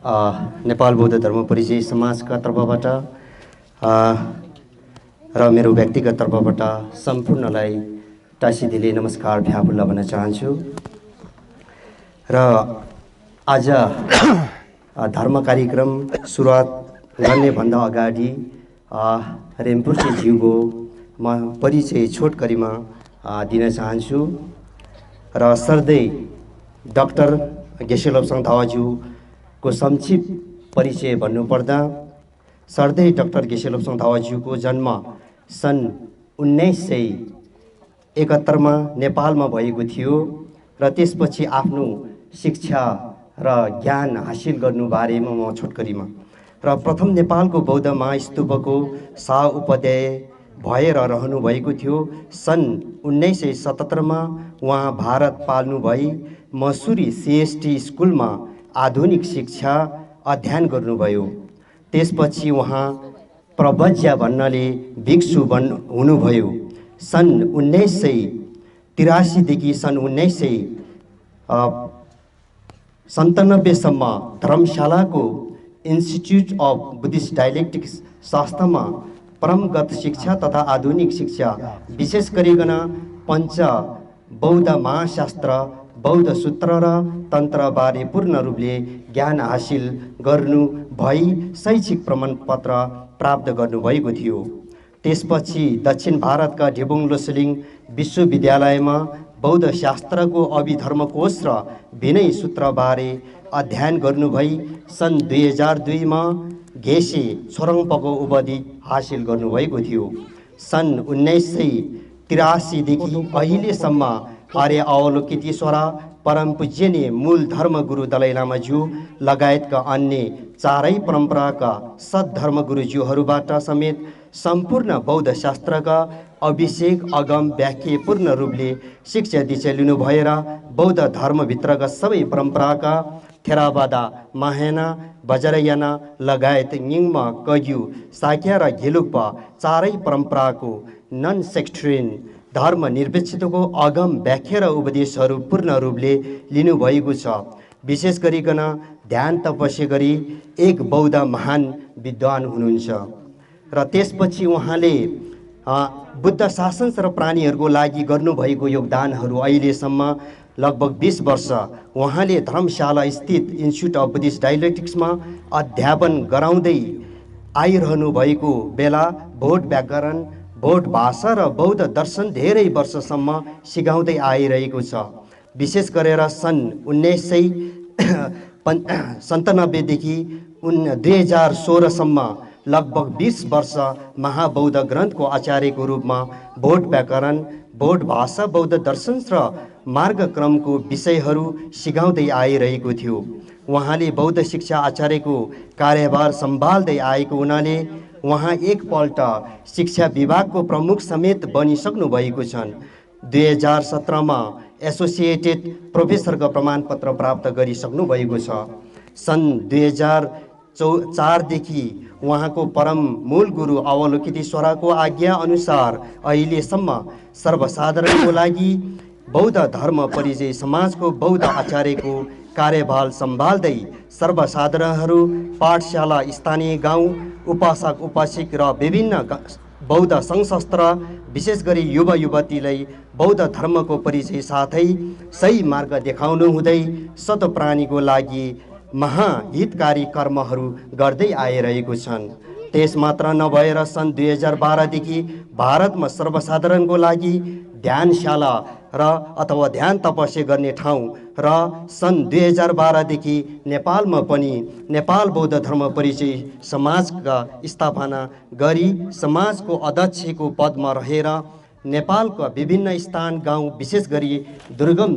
नेपाल बौद्ध धर्म परिचय समाजका तर्फबाट र मेरो व्यक्तिगत तर्फबाट सम्पूर्णलाई टाँसिदिले नमस्कार भ्याफुल्ला भन्न चाहन्छु। र आज धर्म कार्यक्रम सुरुवात गर्ने भन्दा अगाडि रेम्पुचे ज्यूको म परिचय छोटकरीमा दिन चाहन्छु। र सर्दै डाक्टर गेसेलोपसाङ दावाज्यूको संक्षिप्त परिचय भन्नुपर्दा सर्दै डाक्टर गेसेलोपसाङ दावाज्यूको जन्म सन् 1971 मा नेपालमा भएको थियो र त्यसपछि आफ्नो शिक्षा र ज्ञान हासिल गर्नु बारेमा म छोटकरीमा र प्रथम नेपालको बौद्ध महास्तूपको शाह उपाध्याय भएर रहनु भएको थियो। सन् 1977 मा उहाँ भारत पाल्नु भई मसुरी सीएसटी स्कुलमा आधुनिक शिक्षा अध्ययन गर्नुभयो। त्यसपछि उहाँ प्रवज्या भन्नाले भिक्षु हुनुभयो। सन् 1983 देखि सन् 1997 सम्म धर्मशालाको इन्स्टिट्युट अफ बुद्धिस्ट डायलेक्टिक्स संस्थामा परमगत शिक्षा तथा आधुनिक शिक्षा विशेष गरिकन पञ्च बौद्ध महाशास्त्र, बौद्ध सूत्र र तन्त्रबारे पूर्ण रूपले ज्ञान हासिल गर्नु भई शैक्षिक प्रमाणपत्र प्राप्त गर्नुभएको थियो। त्यसपछि दक्षिण भारतका डेबुङ लोसलिङ विश्वविद्यालयमा बौद्ध शास्त्रको अभिधर्मकोश र विनय सूत्रबारे अध्ययन गर्नुभई सन् 2002 मा घेसे छोरङपको उपाधि हासिल गर्नुभएको थियो। सन् 1983 देखि अहिलेसम्म आर्य अवलोकितेश्वर परम पूज्यनीय मूल धर्मगुरु दलाई लामाज्यू लगायतका अन्य चारै परम्पराका सद्धर्मगुरुज्यूहरूबाट समेत सम्पूर्ण बौद्ध शास्त्रका अभिषेक अगम व्याख्या पूर्ण रूपले शिक्षा दीक्षा लिनु भएर बौद्ध धर्मभित्रका सबै परम्पराका थेरावादा, महायाना, वज्रयाना लगायत निङ्मा, कग्यू, साक्या र घेलुक्पा चारै परम्पराको नन सेक्टेरियन धर्म निर्विच्छेदको अगम व्याख्या र उपदेशहरू पूर्ण रूपले लिनुभएको छ। विशेष गरिकन ध्यान तपस्या गरी एक बौद्ध महान विद्वान हुनुहुन्छ। र त्यसपछि उहाँले बुद्ध शासन र प्राणीहरूको लागि गर्नुभएको योगदानहरू अहिलेसम्म लगभग 20 वर्ष उहाँले धर्मशाला स्थित इन्स्टिट्युट अफ बुद्धिस्ट डायलेक्टिक्समा अध्यापन गराउँदै आइरहनु भएको बेला बौद्ध व्याकरण, बौद्ध भाषा र बौद्ध दर्शन धेरै वर्षसम्म सिकाउँदै आइरहेको छ। विशेष गरेर सन् 1997 देखि 2016 सम्म लगभग 20 वर्ष महाबौद्ध ग्रन्थको आचार्यको रूपमा बौद्ध व्याकरण, बौद्ध भाषा, बौद्ध दर्शन र मार्गक्रमको विषयहरू सिकाउँदै आइरहेको थियो। उहाँले बौद्ध शिक्षा आचार्यको कार्यभार सम्हाल्दै आएको हुनाले उहाँ एकपल्ट शिक्षा विभागको प्रमुख समेत बनिसक्नु भएको छन्। 2017 मा एसोसिएटेड प्रोफेसरको प्रमाणपत्र प्राप्त गरिसक्नु भएको छ। सन् 2004 देखि उहाँको परम मूल गुरु अवलोकितेश्वरको आज्ञा अनुसार अहिलेसम्म सर्वसाधारणको लागि बौद्ध धर्म परिचय समाजको बौद्ध आचार्यको कार्यभार सम्हाल्दै सर्वसाधारणहरू, पाठशाला, स्थानीय गाउँ, उपासक उपासिक र विभिन्न बौद्ध संस्था विशेष गरी युवा युवतीलाई बौद्ध धर्मको परिचय साथै सही मार्ग देखाउनु हुँदै सतप्राणीको लागि महाहितकारी कर्महरू गर्दै आइरहेको छन्। त्यस मात्र नभएर सन् 2012 देखि भारतमा सर्वसाधारणको लागि ध्यानशाला र अथवा ध्यान तपस्या गर्ने ठाउँ र सन् 2012 देखि नेपालमा पनि नेपाल बौद्ध धर्म परिचय समाजका स्थापना गरी समाजको अध्यक्षको पदमा रहेर नेपालका विभिन्न स्थान, गाउँ, विशेष गरी दुर्गम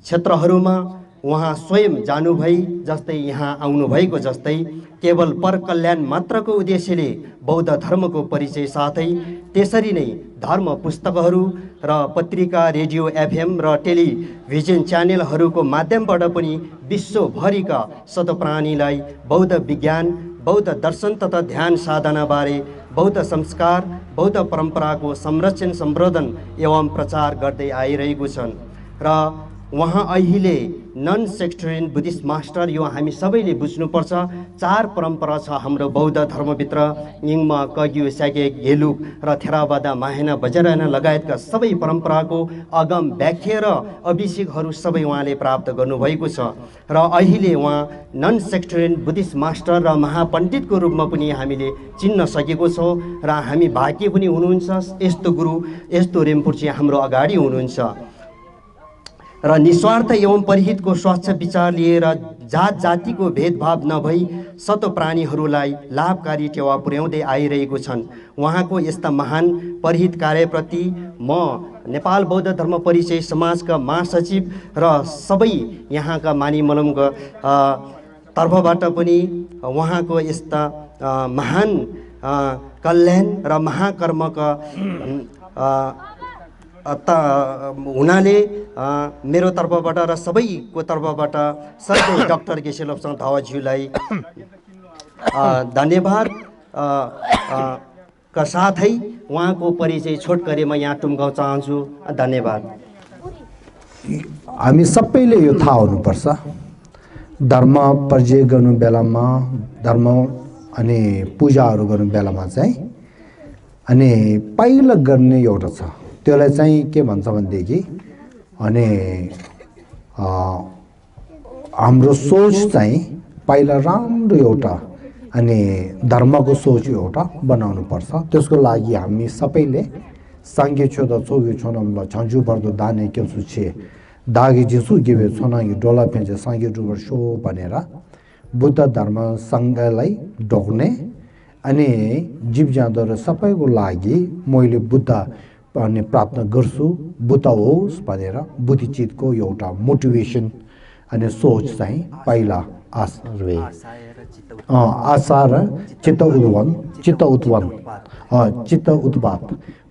क्षेत्रहरूमा उहाँ स्वयं जानुभई जस्तै यहाँ आउनुभएको जस्तै केवल पर कल्याण मात्रको उद्देश्यले बौद्ध धर्मको परिचय साथै त्यसरी नै धर्म पुस्तकहरू र पत्रिका, रेडियो, एफएम र टेलिभिजन च्यानलहरूको माध्यमबाट पनि विश्वभरिका सतप्राणीलाई बौद्ध विज्ञान, बौद्ध दर्शन तथा ध्यान साधनाबारे, बौद्ध संस्कार, बौद्ध परम्पराको संरक्षण, सम्वर्धन एवं प्रचार गर्दै आइरहेको छन्। र उहाँ अहिले नन सेक्टरियन बुद्धिस्ट मास्टर। यो हामी सबैले बुझ्नुपर्छ। 4 परम्परा छ हाम्रो बौद्ध धर्मभित्र, यिङमा, कग्यु, स्याके, घेलुक र थेरावादा, माहेना, बजरायना लगायतका सबै परम्पराको अगम व्याख्या र अभिषेकहरू सबै उहाँले प्राप्त गर्नुभएको छ। र अहिले उहाँ नन सेक्टरियन बुद्धिस्ट मास्टर र महापण्डितको रूपमा पनि हामीले चिन्न सकेको छौँ र हामी भाग्य पनि हुनुहुन्छ यस्तो गुरु, यस्तो रिम्पोछे हाम्रो अगाडि हुनुहुन्छ। र निस्वार्थ एवं परहितको स्वच्छ विचार लिएर जात जातिको भेदभाव नभई सत प्राणीहरूलाई लाभकारी टेवा पुर्याउँदै आइरहेको छन्। उहाँको यस्ता महान परहित कार्यप्रति म नेपाल बौद्ध धर्म परिचय समाजका महासचिव र सबै यहाँका मानी मलमका तर्फबाट पनि उहाँको यस्ता महान कल्याण र महाकर्मका हुनाले मेरो तर्फबाट र सबैको तर्फबाट सर्दै डाक्टर केशवलक्ष्मी धावाज्यूलाई धन्यवाद का साथै उहाँको परिचय छोटकरी म यहाँ टुम्गाउन चाहन्छु। धन्यवाद। हामी सबैले यो थाहा हुनुपर्छ, धर्म परिचय गर्नु बेलामा, धर्म अनि पूजाहरू गर्नु बेलामा चाहिँ अनि पहिला गर्ने एउटा छ, त्यसलाई चाहिँ के भन्छ भनेदेखि अनि हाम्रो सोच चाहिँ पहिला राम्रो एउटा अनि धर्मको सोच एउटा बनाउनु पर्छ। त्यसको लागि हामी सबैले सांगे छोदा चोगे छोनमला छन्जु पर्दो दाने केसु छे दागे जिसु गिवे छोनागी डोला पेन्चे सांगे डुबर शो भनेर बुद्ध धर्म सँगलाई ढोक्ने अनि जीव जन्तुहरू सबैको लागि मैले बुद्ध अनि प्रार्थना गर्छु, बुद्ध होस् भनेर बुद्धिचितको एउटा मोटिभेसन अनि सोच चाहिँ पहिला आशा र चित्त उत्पाद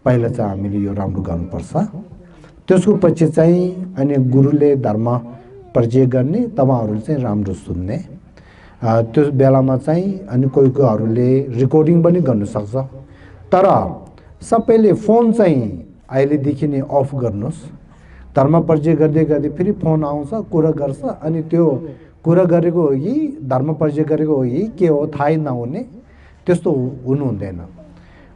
पहिला चाहिँ हामीले यो राम्रो गर्नुपर्छ। त्यसको पछि चाहिँ अनि गुरुले धर्म परिचय गर्ने, तपाईँहरूले चाहिँ राम्रो सुन्ने। त्यो बेलामा चाहिँ अनि कोही कोहीहरूले रेकर्डिङ पनि गर्न सक्छ, तर सबैले फोन चाहिँ अहिलेदेखि नै अफ गर्नुहोस्। धर्म परिचय गर्दै गर्दै फेरि फोन आउँछ, कुरा गर्छ, अनि त्यो कुरा गरेको हो कि धर्म परिचय गरेको हो कि के हो थाहै नहुने, त्यस्तो हुनु हुँदैन।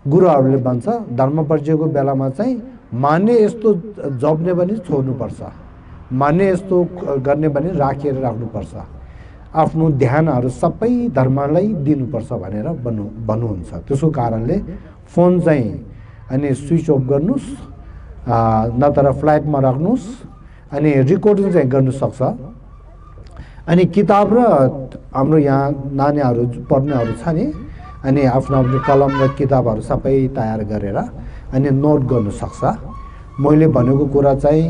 गुरुहरूले भन्छ धर्म परिचयको बेलामा चाहिँ मान्ने यस्तो जप्ने पनि छोड्नुपर्छ, मान्ने यस्तो गर्ने पनि राखेर राख्नुपर्छ, आफ्नो ध्यानहरू सबै धर्मलाई दिनुपर्छ भनेर भन्नुहुन्छ। त्यसको कारणले फोन चाहिँ अनि स्विच अफ गर्नुहोस्, नत्र फ्लाइटमा राख्नुहोस्, अनि रेकर्डिङ चाहिँ गर्नुसक्छ। अनि किताब र हाम्रो यहाँ नानीहरू पढ्नेहरू छ नि, अनि आफ्नो आफ्नो कलम र किताबहरू सबै तयार गरेर अनि नोट गर्नुसक्छ। मैले भनेको कुरा चाहिँ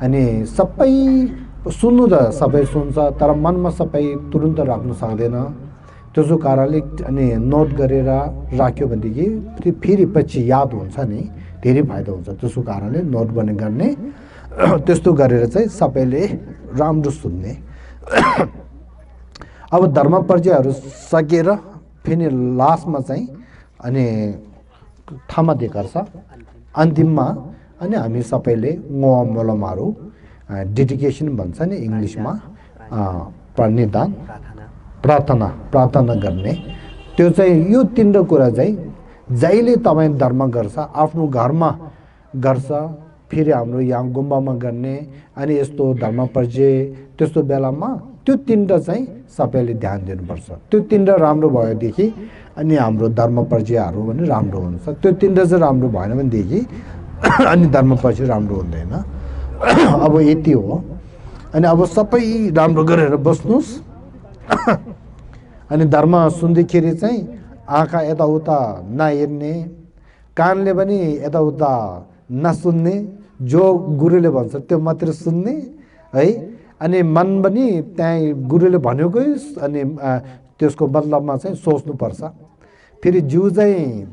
अनि सबै सुन्नु त सबै सुन्छ, तर मनमा सबै तुरुन्त राख्नु सक्दैन। त्यसको कारणले अनि नोट गरेर राख्यो भनेदेखि फेरि पछि याद हुन्छ नि, धेरै फाइदा हुन्छ। त्यसको कारणले नोट गर्ने त्यस्तो गरेर चाहिँ सबैले राम्रो सुन्ने। अब धर्म परिचयहरू सकेर फेरि लास्टमा चाहिँ अनि थामा देखार्छ अन्तिममा, अनि हामी सबैले मोलमहरू डेडिकेसन भन्छ नि इङ्ग्लिसमा, निदान प्रार्थना गर्ने। त्यो चाहिँ यो तीनवटा कुरा चाहिँ जहिले तपाईँ धर्म गर्छ, आफ्नो घरमा गर्छ, फेरि हाम्रो यहाँ गुम्बामा गर्ने, अनि यस्तो धर्म परिचय त्यस्तो बेलामा त्यो तीनवटा चाहिँ सबैले ध्यान दिनुपर्छ। त्यो तीनवटा राम्रो भएदेखि अनि हाम्रो धर्म परिचयहरू पनि राम्रो हुन्छ। त्यो तीनवटा चाहिँ राम्रो भएन भनेदेखि अनि धर्म परिचय राम्रो हुँदैन। अब यति हो। अनि अब सबै राम्रो गरेर बस्नुहोस्। अनि धर्म सुन्दाखेरि चाहिँ आँखा यताउता नहेर्ने, कानले पनि यताउता नसुन्ने, जो गुरुले भन्छ त्यो मात्र सुन्ने है। अनि मन पनि त्यहीँ गुरुले भनेकै अनि त्यसको मतलबमा चाहिँ सोच्नुपर्छ। फेरि जिउ चाहिँ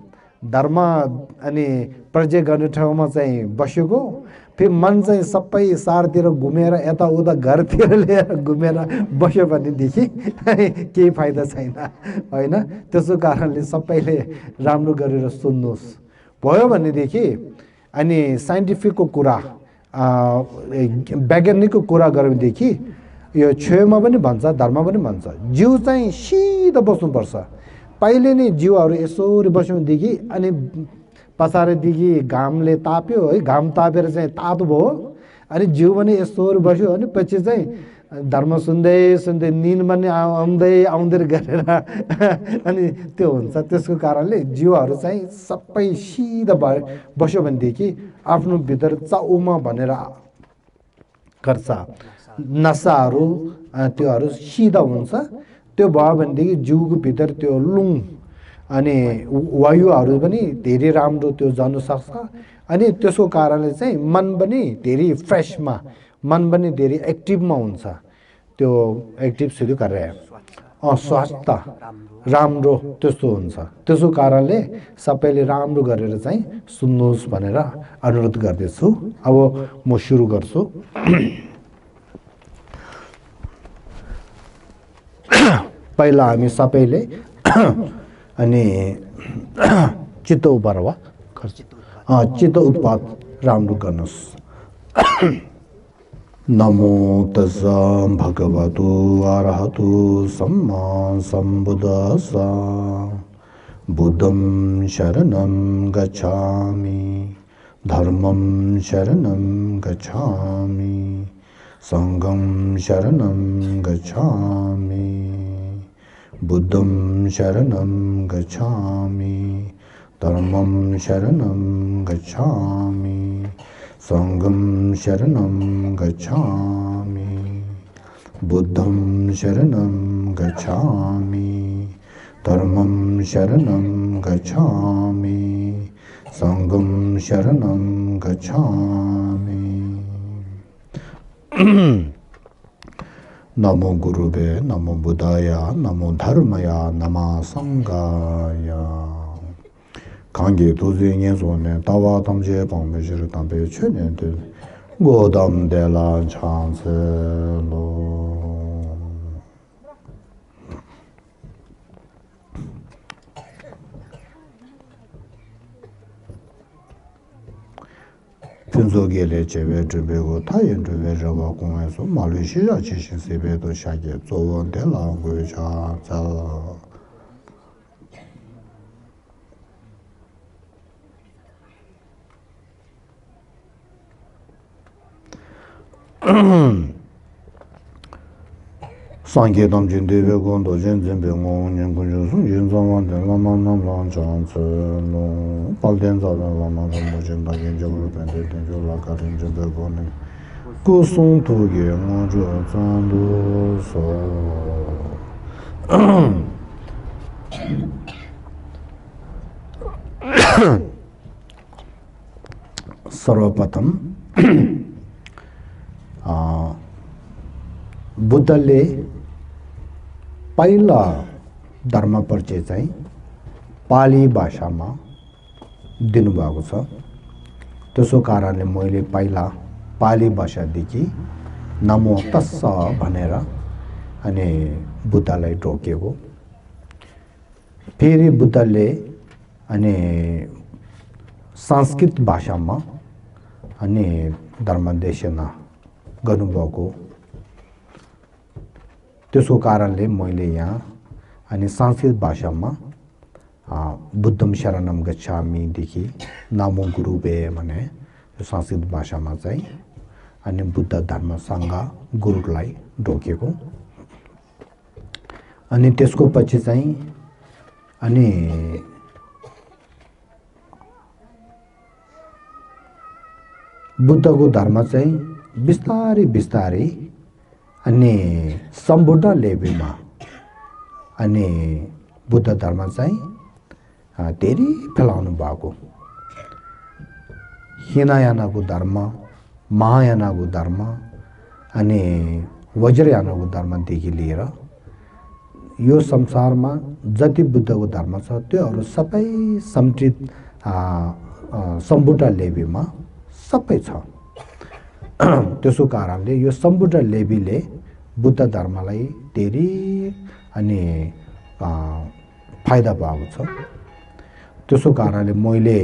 धर्म अनि परिचय गर्ने ठाउँमा चाहिँ बसेको, फेरि मन चाहिँ सबै सारतिर घुमेर यताउता घरतिर लिएर घुमेर बस्यो भनेदेखि केही फाइदा छैन होइन। त्यसो कारणले सबैले राम्रो गरेर सुन्नुहोस्। भयो भनेदेखि अनि साइन्टिफिकको कुरा वैज्ञानिकको कुरा गऱ्यो भनेदेखि यो छेउमा पनि भन्छ धर्म पनि भन्छ जिउ चाहिँ सिधा बस्नुपर्छ। पहिले नै जिउहरू यसरी बस्यो भनेदेखि अनि पछाडिदेखि घामले ताप्यो है, घाम तापेर चाहिँ तातो भयो अनि जिउ पनि यसरी बस्यो अनि पछि चाहिँ धर्म सुन्दै सुन्दै निन पनि आउँदै गरेर अनि त्यो हुन्छ। त्यसको कारणले जिउहरू चाहिँ सबै सिधा बस्यो भनेदेखि आफ्नो भित्र चाउमा भनेर गर्छ नसाहरू त्योहरू सिधा हुन्छ। त्यो भयो भनेदेखि जिउको भित्र त्यो लुङ अनि वायुहरू पनि धेरै राम्रो त्यो जानु सक्छ अनि त्यसको कारणले चाहिँ मन पनि धेरै फ्रेसमा मन पनि धेरै एक्टिभमा हुन्छ। त्यो एक्टिभ सुरु गरेर स्वास्थ्य राम्रो त्यस्तो हुन्छ। त्यसको कारणले सबैले राम्रो गरेर चाहिँ सुन्नुहोस् भनेर अनुरोध गर्दैछु। अब म सुरु गर्छु। पहिला हामी सबैले अनि चित्त उपारवा चित्त उत्पाद राम्रो गर्नुहोस्। नमो तस्सा भगवतो अरहतो सम्मा सम्बुद्धस्सा बुद्धं शरणं गच्छामि धर्मं शरणं गच्छामि संघं शरणं गच्छामि बुद्धं शरणं गच्छामि धर्मं शरणं गच्छामि संघं शरणं गच्छामि बुद्धं शरणं गच्छामि धर्मं शरणं गच्छामि संघं शरणं गच्छामि। नमो गुरुवे नमो बुद्धाय नमो धर्मय नमः संघाय। 강기 도중에 손에 다와 담제 방매시를 담배 최년들 고담대라 창세로 분석계의 제외 주배고 타연 주배라고 공에서 말루시아 지신 세배도 샤게 조원대라 고자 자 상계 담진 대외권 도전 전병원 연구소는 윤성원 대만만만 장서로 발전자라만 모든 다견적으로 변된 조라가린 전병원은 고송도에 먼저 zan도서 सर्वप्रथम बुद्धले पहिला धर्म परिचय चाहिँ पाली भाषामा दिनुभएको छ। त्यसो कारणले मैले पहिला पाली भाषादेखि नमो तस्स भनेर अनि बुद्धलाई ढोकेको। फेरि बुद्धले अनि संस्कृत भाषामा अनि धर्मदेशना गर्नुभएको। त्यसको कारणले मैले यहाँ अनि संस्कृत भाषामा बुद्धम शरणम गच्छामि देखि नमो गुरुवे भने संस्कृत भाषामा चाहिँ अनि बुद्ध धर्म संघ गुरुलाई ढोकेको। अनि त्यसको पछि चाहिँ अनि बुद्धको धर्म चाहिँ बिस्तारै बिस्तारै अनि सम्बुद्ध लेभलमा अनि बुद्ध धर्म चाहिँ धेरै फैलाउनु भएको। हिनयानाको धर्म, महायानाको धर्म अनि वज्रयानाको धर्मदेखि लिएर यो संसारमा जति बुद्धको धर्म छ त्योहरू सबै सम्मिलित सम्बुद्ध लेभलमा सबै छ। त्यसो कारणले यो सम्बुद्ध लेबीले बुद्ध धर्मलाई धेरै अनि फाइदा भएको छ। त्यसो कारणले मैले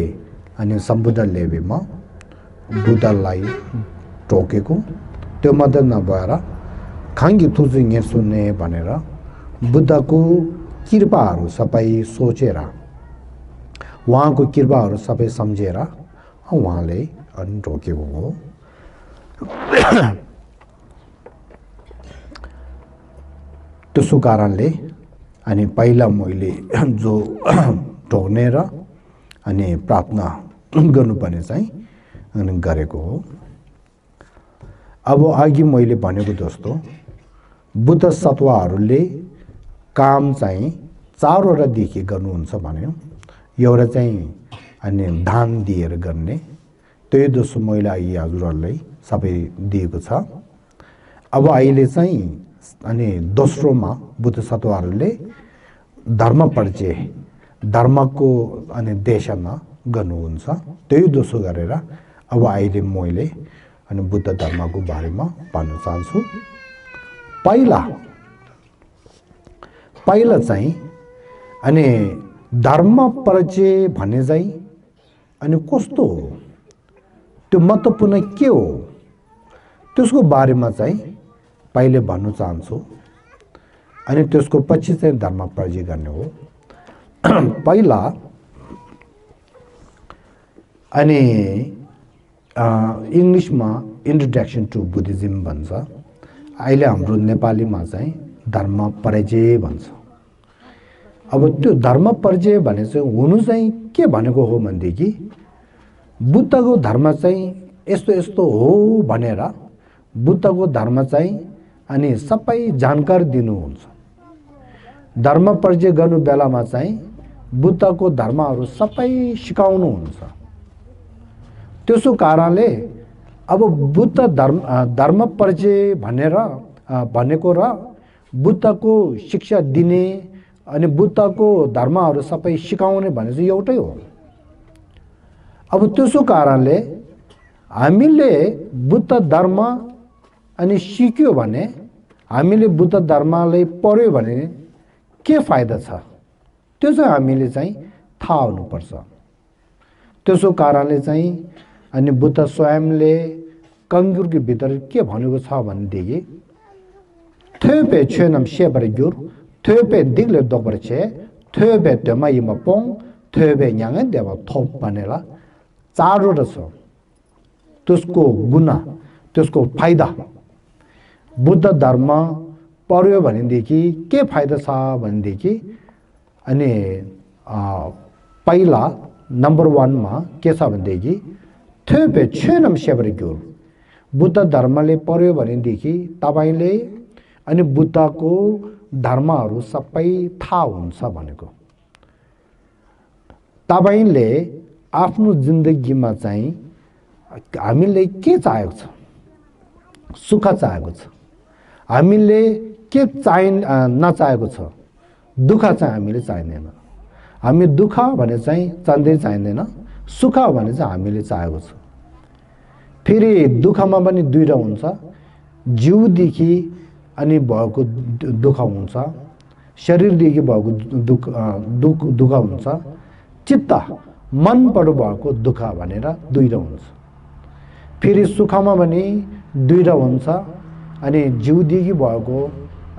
अनि सम्बुद्ध लेबीमा बुद्धलाई टोकेको त्यो मात्रै नभएर खाङ्गी थुजु सुन्ने भनेर बुद्धको कृपाहरू सबै सोचेर उहाँको कृपाहरू सबै सम्झेर उहाँले अनि रोकेको हो। त्यसो कारणले अनि पहिला मैले जो ढोग्ने र अनि प्रार्थना गर्नुपर्ने चाहिँ अनि गरेको हो। अब अघि मैले भनेको जस्तो बुद्ध सत्वहरूले काम चाहिँ चारवटा देखि गर्नुहुन्छ भन्यो। एउटा चाहिँ अनि दान दिएर गर्ने, त्यही दोस्रो मैले अघि हजुरहरूलाई सबै दिएको छ। अब अहिले चाहिँ अनि दोस्रोमा बुद्ध सत्वहरूले धर्म परिचय, धर्मको अनि देशना गर्नुहुन्छ। त्यही दोस्रो गरेर अब अहिले मैले अनि बुद्ध धर्मको बारेमा भन्न चाहन्छु। पहिला चाहिँ अनि धर्म परिचय भन्ने चाहिँ अनि कस्तो हो, त्यो महत्त्वपूर्ण के हो, त्यसको बारेमा चाहिँ पहिले भन्नु चाहन्छु। अनि त्यसको पछि चाहिँ धर्म परिचय गर्ने हो। पहिला अनि इङ्ग्लिसमा इन्ट्रोडक्सन टु बुद्धिज्म भन्छ, अहिले हाम्रो नेपालीमा चाहिँ धर्म परिचय भन्छ। अब त्यो धर्म परिचय भने चाहिँ हुनु चाहिँ के भनेको हो भनेदेखि बुद्धको धर्म चाहिँ यस्तो यस्तो हो भनेर बुद्धको धर्म चाहिँ अनि सबै जानकारी दिनुहुन्छ। धर्म परिचय गर्नु बेलामा चाहिँ बुद्धको धर्महरू सबै सिकाउनुहुन्छ। त्यसो कारणले अब बुद्ध धर्म परिचय भनेको र बुद्धको शिक्षा दिने अनि बुद्धको धर्महरू सबै सिकाउने भने चाहिँ एउटै हो। अब त्यसो कारणले हामीले बुद्ध धर्म अनि सिक्यो भने, हामीले बुद्ध धर्मलाई पढ्यो भने के फाइदा छ त्यो चाहिँ हामीले चाहिँ थाहा हुनुपर्छ। त्यसो कारणले चाहिँ अनि बुद्ध स्वयंले कङ्गुरको भित्र के भनेको छ भनेदेखि थ्योपे छेनम सेबरग्युर थ्योपे दिग्ले दोबरछे थ्योपे त्योमा इमा पोङ थ्योपे न्याङे देव थोप भनेर चारवटा छ। त्यसको गुण, त्यसको फाइदा, बुद्ध धर्म पढ्यो भनेदेखि के फाइदा छ भनेदेखि अनि पहिला नम्बर 1 मा के छ भनेदेखि थ्योपे छेनम सेबरग्युर, बुद्ध धर्मले पढ्यो भनेदेखि तपाईले अनि बुद्धको धर्महरू सबै थाहा हुन्छ भनेको। तपाईले आफ्नो जिन्दगीमा चाहिँ हामीले के चाहेको छ, सुख चाहेको छ, हामीले के नचाहेको छ, दुःख चाहिँ हामीले चाहिँदैन। हामी दुःख भने चाहिँ चाहँदै चाहिँदैन, सुख भने चाहिँ हामीले चाहेको छ। फेरि दुःखमा पनि दुईटा हुन्छ, जिउदेखि अनि भएको दुःख हुन्छ, शरीरदेखि भएको दुःख हुन्छ, चित्त मनबाट भएको दुःख भनेर दुईटा हुन्छ। फेरि सुखमा पनि दुईटा हुन्छ, अनि जिउदेखि भएको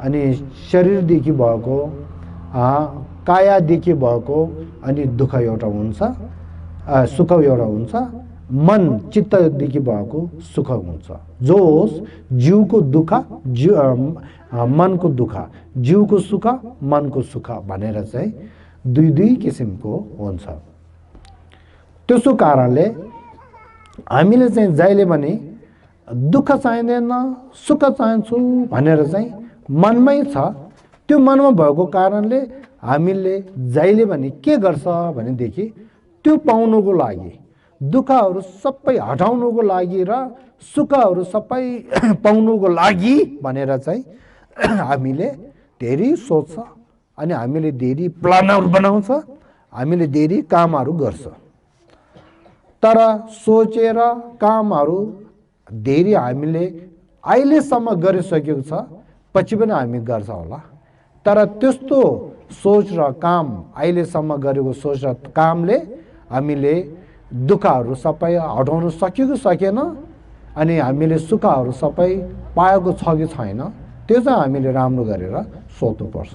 अनि शरीरदेखि भएको कायादेखि भएको अनि दुःख एउटा हुन्छ, सुख एउटा हुन्छ, मन चित्तदेखि भएको सुख हुन्छ। जोस जिउको दुःख, मनको दुःख, जिउको सुख, मनको सुख भनेर चाहिँ दुई दुई किसिमको हुन्छ। त्यसो कारणले हामीले चाहिँ जहिले पनि दुःख चाहिँदैन, सुख चाहन्छु भनेर चाहिँ मनमै छ। त्यो मनमा भएको कारणले हामीले जहिले पनि के गर्छ भनेदेखि त्यो पाउनुको लागि, दुःखहरू सबै हटाउनुको लागि र सुखहरू सबै पाउनुको लागि भनेर चाहिँ हामीले धेरै सोच्छ अनि हामीले धेरै प्लानहरू बनाउँछ, हामीले धेरै कामहरू गर्छ। तर सोचेर कामहरू धेरै हामीले अहिलेसम्म गरिसकेको छ, पछि पनि हामी गर्छ होला। तर त्यस्तो सोच र काम, अहिलेसम्म गरेको सोच र कामले हामीले दुःखहरू सबै हटाउन सकेको सकेन अनि हामीले सुखहरू सबै पाएको छ कि छैन त्यो चाहिँ हामीले राम्रो गरेर सोच्नुपर्छ।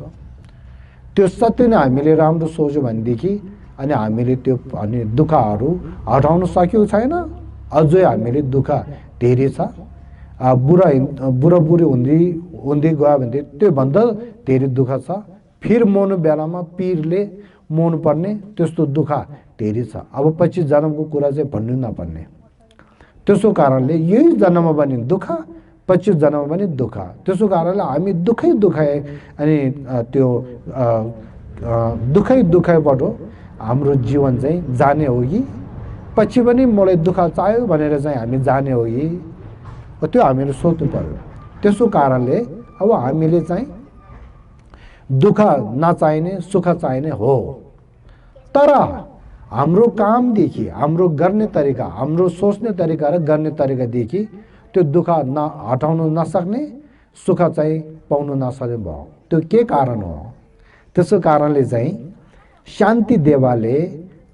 त्यो सत्य नै हामीले राम्रो सोच्यो भनेदेखि अनि हामीले त्यो अनि दुःखहरू हटाउन सक्यौँ छैन, अझै हामीले दुःख धेरै छ। बुढी हुँदै गयो भने त्योभन्दा धेरै दुःख छ। फेरि मर्नु बेलामा पीरले मर्नु पर्ने त्यस्तो दुःख धेरै छ। अब 25 जन्मको कुरा चाहिँ भन्नु नपर्ने। त्यसो कारणले यही जन्ममा पनि दुःख, 25 जन्ममा पनि दुःख। त्यसो कारणले हामी दुःखै अनि त्यो दुःखैबाट हाम्रो जीवन चाहिँ जाने हो कि पछि पनि मलाई दुःख चाहियो भनेर चाहिँ हामी जाने हो कि, त्यो हामीले सोच्नु पर्यो। त्यसो कारणले अब हामीले चाहिँ दुःख नचाहिने सुख चाहिने हो, तर हाम्रो कामदेखि, हाम्रो गर्ने तरिका, हाम्रो सोच्ने तरिका र गर्ने तरिकादेखि त्यो दुःख हटाउन नसक्ने, सुख चाहिँ पाउन नसक्ने भयो। त्यो के कारण हो? त्यसो कारणले चाहिँ शान्ति देवाले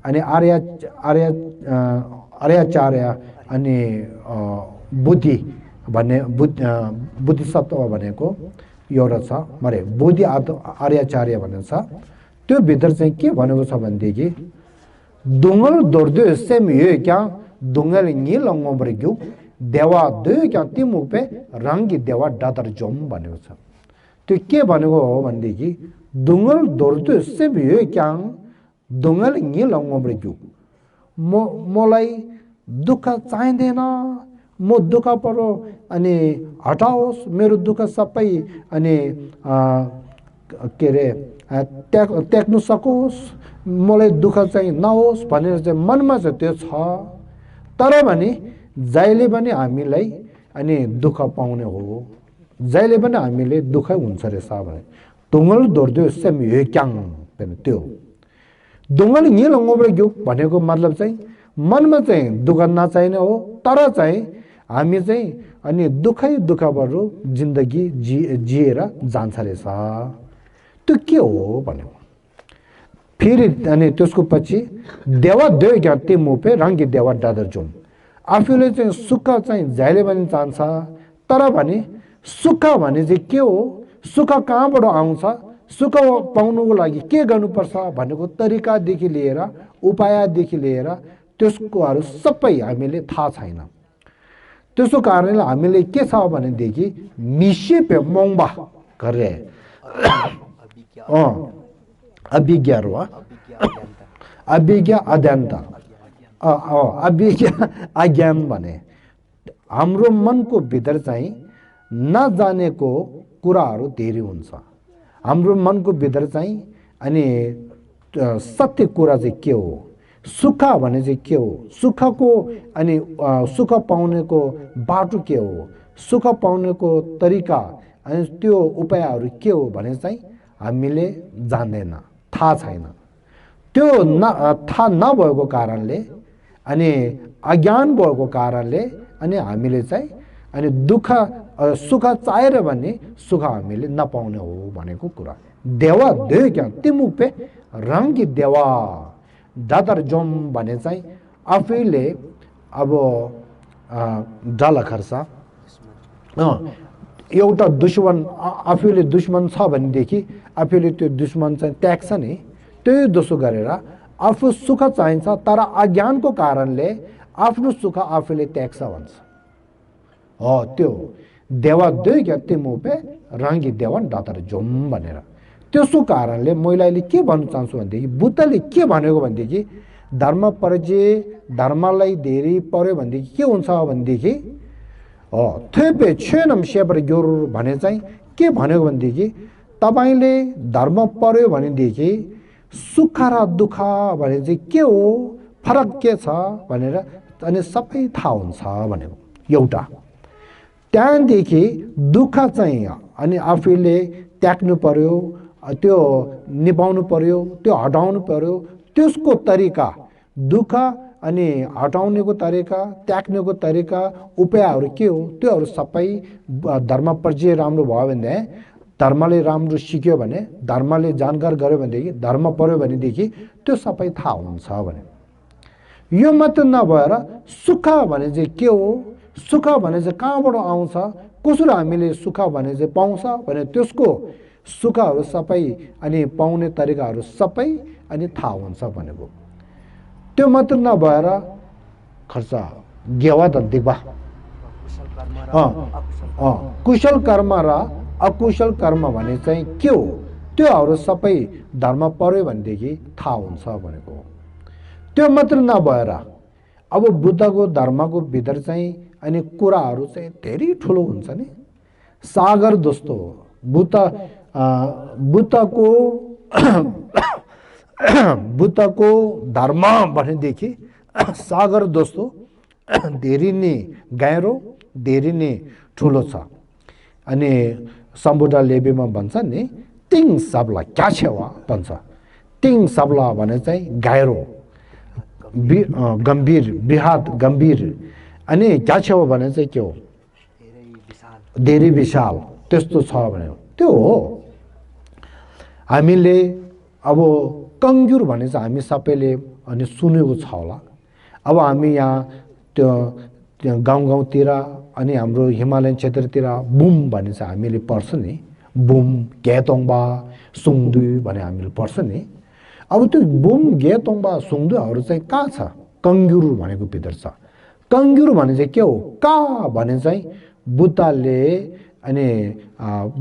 अनि आर्याचार्य अनि बुद्धि भन्ने बुद्धिसत्व भनेको एउटा छ, मरे बुद्धि आर्याचार्य भन्ने छ। त्यो भित्र चाहिँ के भनेको छ भनेदेखि दुङ्गल दोर्दो सेम यो क्या दुङ्गल नि लङ्गो देवा दो क्या तिमुपे रङ्गी देवा डादर जोम भनेको छ। त्यो के भनेको हो भनेदेखि दुङ्गल दोर्दो सेम यो क्या दुङ्गल नि लङ्गो मलाई दुःख चाहिँदैन, म दुःख परो अनि हटाओस्, मेरो दुःख सबै अनि के अरे त्याग्नु सकोस्, मलाई दुःख चाहिँ नहोस् भनेर चाहिँ मनमा चाहिँ त्यो छ। तर पनि जहिले पनि हामीलाई अनि दुःख पाउने हो, जहिले पनि हामीले दुःखै हुन्छ रहेछ भने दुङ्गल दोर्दो सेम यो क्याङ त्यो दुङ्गल नि लङ्गो भनेको मतलब चाहिँ मनमा चाहिँ दुःख नचाहिने हो, तर चाहिँ हामी चाहिँ अनि दुःखबाट जिन्दगी जिएर जान्छ रहेछ। त्यो के हो भनेको फेरि अनि त्यसको पछि देवा दो क्या तिमुपे रङ्गी देवा डादर जुम। आफूले चाहिँ सुख चाहिँ जहिले पनि चाहन्छ, तर भने सुख भने चाहिँ के हो, सुख कहाँबाट आउँछ, सुख पाउनुको लागि के गर्नुपर्छ भनेको तरिकादेखि लिएर उपायदेखि लिएर त्यसकोहरू सबै हामीले थाहा छैन। त्यसो कारणले हामीले के छ भनेदेखि मिसे पे मोङ्बा गरे अभिज्ञा हो, अभिज्ञा अज्ञानता, अभिज्ञा अज्ञान भने हाम्रो मनको भित्र चाहिँ नजानेको कुराहरू धेरै हुन्छ। हाम्रो मनको भित्र चाहिँ अनि सत्य कुरा चाहिँ के हो, सुख भने चाहिँ के हो, सुखको अनि सुख पाउनेको बाटो के हो, सुख पाउनेको तरिका अनि त्यो उपायहरू के हो भने चाहिँ हामीले जान्दैन, थाहा छैन। त्यो थाहा नभएको कारणले अनि अज्ञान भएको कारणले अनि हामीले चाहिँ अनि दुःख सुख चाहेर भने सुख हामीले नपाउने हो भनेको कुरा। देवा दो क्या तिमुपे रङ्गी देवा दादर जोम भने चाहिँ आफैले अब डल खर्छ एउटा दुश्मन, आफूले दुश्मन छ भनेदेखि आफूले त्यो दुश्मन चाहिँ त्याग्छ नि, त्यही दोषो गरेर आफू सुख चाहिन्छ तर अज्ञानको कारणले आफ्नो सुख आफूले त्याग्छ भन्छ। हो त्यो देवा दो क्या तिमुपे रङ्गी देवा डादर जोम भनेर। त्यसो कारणले मैले अहिले के भन्न चाहन्छु भनेदेखि बुद्धले के भनेको भनेदेखि धर्म पर्जे धर्मलाई धेरै पर्यो भनेदेखि के हुन्छ भनेदेखि थेपे छेनम सेपर ग्योर भने चाहिँ के भनेको भनेदेखि तपाईँले धर्म पर्यो भनेदेखि सुख र दुःख भने चाहिँ के हो, फरक के छ भनेर अनि सबै थाहा हुन्छ भनेको एउटा। त्यहाँदेखि दुःख चाहिँ अनि आफूले त्याग्नु पर्यो, त्यो निभाउनु पर्यो, त्यो हटाउनु पर्यो, त्यसको तरिका दुःख अनि हटाउनेको तरिका त्याग्नेको तरिका उपायहरू के हो त्योहरू सबै धर्म परिचय राम्रो भयो भने, धर्मले राम्रो सिक्यो भने, धर्मले जानकार गर्यो भनेदेखि, धर्म पर्यो भनेदेखि त्यो सबै थाहा हुन्छ भने। यो मात्र नभएर सुख भने चाहिँ के हो, सुख भने चाहिँ कहाँबाट आउँछ, कसरी हामीले सुख भने चाहिँ पाउँछ भने त्यसको सुखहरू सबै अनि पाउने तरिकाहरू सबै अनि थाहा हुन्छ भनेको। त्यो मात्र नभएर खर्च गेवा त दिग्बा कुशल कर्म र अकुशल कर्म भने चाहिँ के हो त्योहरू सबै धर्म पर्यो भनेदेखि थाहा हुन्छ भनेको। त्यो मात्र नभएर अब बुद्धको धर्मको भित्र चाहिँ अनि कुराहरू चाहिँ धेरै ठुलो हुन्छ नि, सागर जस्तो हो। बुद्धको धर्म भनेदेखि सागर जस्तो धेरै नै गहिरो धेरै नै ठुलो छ। अनि सम्बुद्ध लेबीमा भन्छ नि तिङ सबला क्या छेवा भन्छ। तिङ सबला भने चाहिँ गहिरो गम्भीर बृहत गम्भीर, अनि क्या छेवा भने चाहिँ के हो धेरै विशाल त्यस्तो छ भने त्यो हो। हामीले अब कङ्ग्युर भने चाहिँ हामी सबैले अनि सुनेको छ होला। अब हामी यहाँ त्यो गाउँ गाउँतिर अनि हाम्रो हिमालयन क्षेत्रतिर बुम भने चाहिँ हामीले पढ्छ नि, बुम गेतोङबा सुङदुई भने हामीले पढ्छ नि। अब त्यो बुम गेतोङबा सुङदुईहरू चाहिँ कहाँ छ, कङ्ग्युर भनेको भित्र छ। कङ्ग्युर भने चाहिँ के हो, कहाँ भने चाहिँ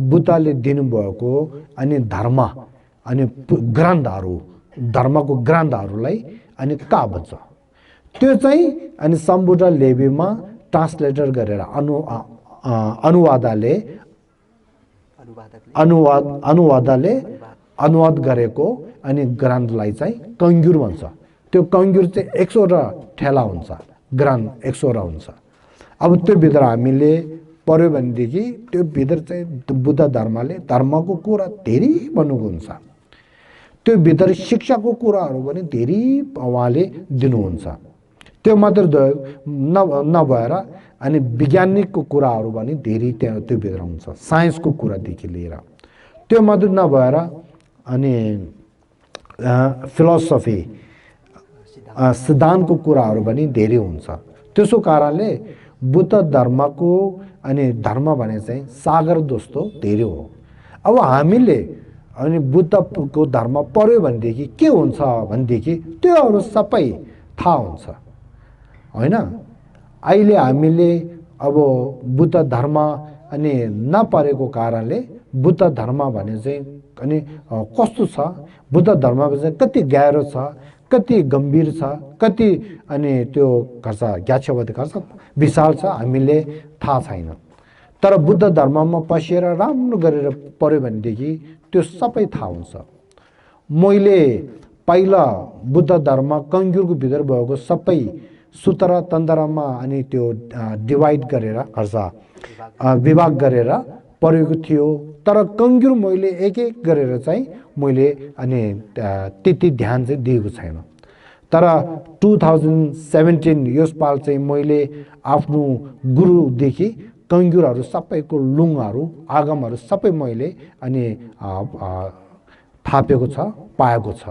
बुद्धले दिनुभएको अनि धर्म अनि ग्रन्थहरू धर्मको ग्रन्थहरूलाई अनि कहाँ भन्छ त्यो चाहिँ अनि सम्बुद्ध लेबीमा ट्रान्सलेटर गरेर अनुवाद गरेको अनि ग्रन्थलाई चाहिँ कङ्ग्युर भन्छ। त्यो कङ्ग्युर चाहिँ 100 ठेला हुन्छ, ग्रन्थ 100 हुन्छ। अब त्यो भित्र हामीले पढ्यो भनेदेखि त्यो भित्र चाहिँ बुद्ध धर्मको कुरा धेरै भन्नुको हुन्छ। त्यो भित्र शिक्षाको कुराहरू पनि धेरै उहाँले दिनुहुन्छ। त्यो मात्र नभएर अनि वैज्ञानिकको कुराहरू पनि धेरै त्यहाँ त्यो भित्र हुन्छ, साइन्सको कुरादेखि लिएर। त्यो मात्र नभएर अनि फिलोसफी सिद्धान्तको कुराहरू पनि धेरै हुन्छ। त्यसो कारणले बुद्ध धर्मको अनि धर्म भने चाहिँ सागर जस्तो धेरै हो। अब हामीले अनि बुद्धको धर्म पढ्यो भनेदेखि के हुन्छ भनेदेखि त्योहरू सबै थाहा हुन्छ होइन। अहिले हामीले अब बुद्ध धर्म अनि नपढेको कारणले बुद्ध धर्म भने चाहिँ अनि कस्तो छ, बुद्ध धर्म चाहिँ कति गहिरो छ, कति गम्भीर छ, कति अनि त्यो खर्च ज्ञाछवती खर्च विशाल छ हामीले थाहा छैन। तर बुद्ध धर्ममा पसेर राम्रो गरेर पढ्यो भनेदेखि त्यो सबै थाहा हुन्छ। मैले पहिला बुद्ध धर्म कङ्ग्युरको भित्र भएको सबै सूत्र तन्त्रमा अनि त्यो डिभाइड गरेर खर्च विभाग गरेर पढेको थियो। तर कङ्ग्युर मैले एक एक गरेर चाहिँ मैले अनि त्यति ध्यान चाहिँ दिएको छैन। तर 2017 यसपाल चाहिँ मैले आफ्नो गुरुदेखि कङ्ग्युरहरू सबैको लुङहरू आगमहरू सबै मैले अनि थापेको छ, पाएको छ।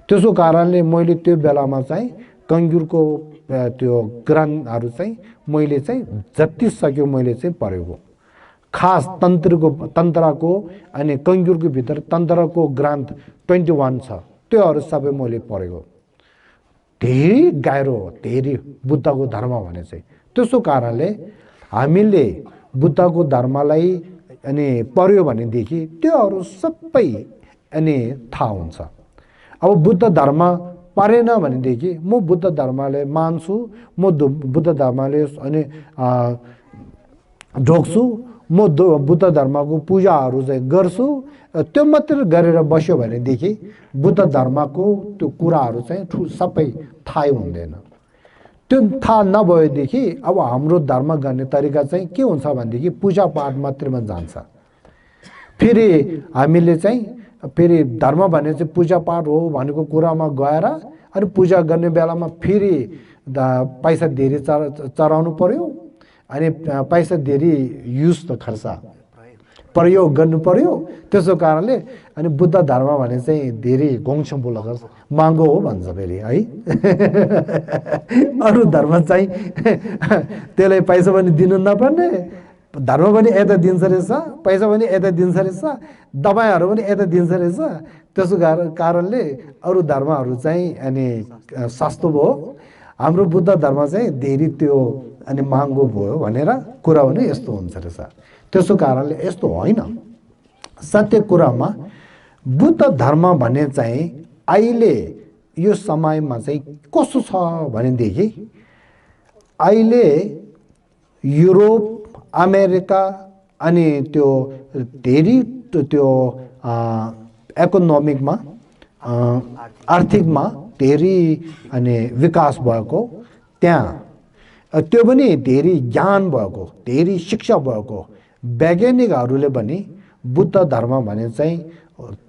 त्यसो कारणले मैले त्यो बेलामा चाहिँ कङ्ग्युरको त्यो ग्रन्थहरू चाहिँ मैले चाहिँ जति सक्यो मैले चाहिँ पढेको। खास तन्त्रको अनि कङ्ग्युरको भित्र तन्त्रको ग्रन्थ 21 छ, त्योहरू सबै मैले पढेको। धेरै गहिरो धेरै बुद्धको धर्म भने चाहिँ। त्यसो कारणले हामीले बुद्धको धर्मलाई अनि पढ्यो भनेदेखि त्योहरू सबै अनि थाहा हुन्छ। अब बुद्ध धर्म पढेन भनेदेखि म बुद्ध धर्मलाई मान्छु, म बुद्ध धर्मले अनि ढोग्छु, म बुद्ध धर्मको पूजाहरू चाहिँ गर्छु, त्यो मात्र गरेर बस्यो भनेदेखि बुद्ध धर्मको त्यो कुराहरू चाहिँ सबै थाहै हुँदैन। त्यो थाहा नभएदेखि अब हाम्रो धर्म गर्ने तरिका चाहिँ के हुन्छ भनेदेखि पूजापाठ मात्रमा जान्छ। फेरि हामीले चाहिँ फेरि धर्म भने चाहिँ पूजापाठ हो भनेको कुरामा गएर अनि पूजा गर्ने बेलामा फेरि पैसा धेरै चढाउनु पर्यो अनि पैसा धेरै युज त खर्च प्रयोग गर्नु पर्यो। त्यसो कारणले अनि बुद्ध धर्म भने चाहिँ धेरै गोङछम्पु लगाउँछ, महँगो हो भन्छ फेरि है। अरू धर्म चाहिँ त्यसलाई पैसा पनि दिनु नपर्ने, धर्म पनि यता दिन्छ रहेछ, पैसा पनि यता दिन्छ रहेछ, दबाईहरू पनि यता दिन्छ रहेछ। त्यसो कारणले अरू धर्महरू चाहिँ अनि सस्तो भयो, हाम्रो बुद्ध धर्म चाहिँ धेरै त्यो अनि महँगो भयो भनेर कुरा पनि यस्तो हुन्छ रहेछ। त्यसो कारणले यस्तो होइन। सत्य कुरामा बुद्ध धर्म भन्ने चाहिँ अहिले यो समयमा चाहिँ कस्तो छ भनेदेखि अहिले युरोप, अमेरिका अनि त्यो धेरै त्यो इकोनोमिकमा आर्थिकमा धेरै अनि विकास भएको, त्यहाँ त्यो पनि धेरै ज्ञान भएको, धेरै शिक्षा भएको वैज्ञानिकहरूले पनि बुद्ध धर्म भने चाहिँ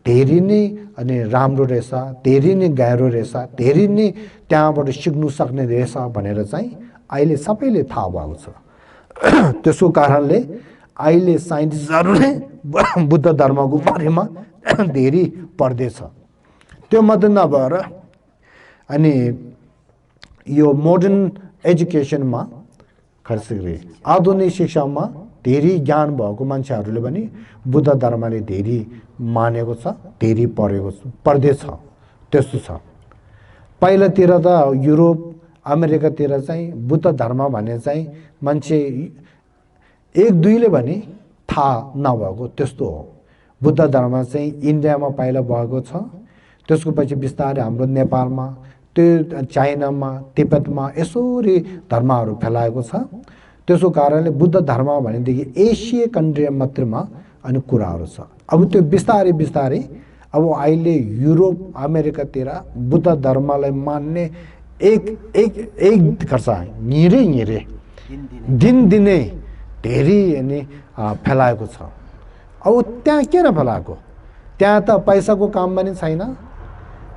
धेरै नै अनि राम्रो रहेछ, धेरै नै गहिरो रहेछ, धेरै नै त्यहाँबाट सिक्नु सक्ने रहेछ भनेर चाहिँ अहिले सबैले थाहा भएको छ। त्यसको कारणले अहिले साइन्टिस्टहरूले बुद्ध धर्मको बारेमा धेरै पढ्दैछ। त्यो मात्रै नभएर अनि यो मोडर्न एजुकेसनमा खास गरी आधुनिक शिक्षामा धेरै ज्ञान भएको मान्छेहरूले पनि बुद्ध धर्मले धेरै मानेको छ, धेरै पढ्दैछ। त्यस्तो छ। पहिलातिर त युरोप, अमेरिकातिर चाहिँ बुद्ध धर्म भने चाहिँ मान्छे एक दुईले भने थाहा नभएको त्यस्तो हो। बुद्ध धर्म चाहिँ इन्डियामा पहिला भएको छ, त्यसको पछि बिस्तारै हाम्रो नेपालमा, त्यो चाइनामा, तिब्बतमा यसरी धर्महरू फैलाएको छ। त्यसको कारणले बुद्ध धर्म भनेदेखि एसिया कन्ट्री मात्रमा अनि कुराहरू छ। अब त्यो बिस्तारै बिस्तारै अब अहिले युरोप, अमेरिकातिर बुद्ध धर्मलाई मान्ने एक गर्छ, हिँडे दिनदिनै धेरै अनि फैलाएको छ। अब त्यहाँ किन फैलाएको? त्यहाँ त पैसाको काम पनि छैन,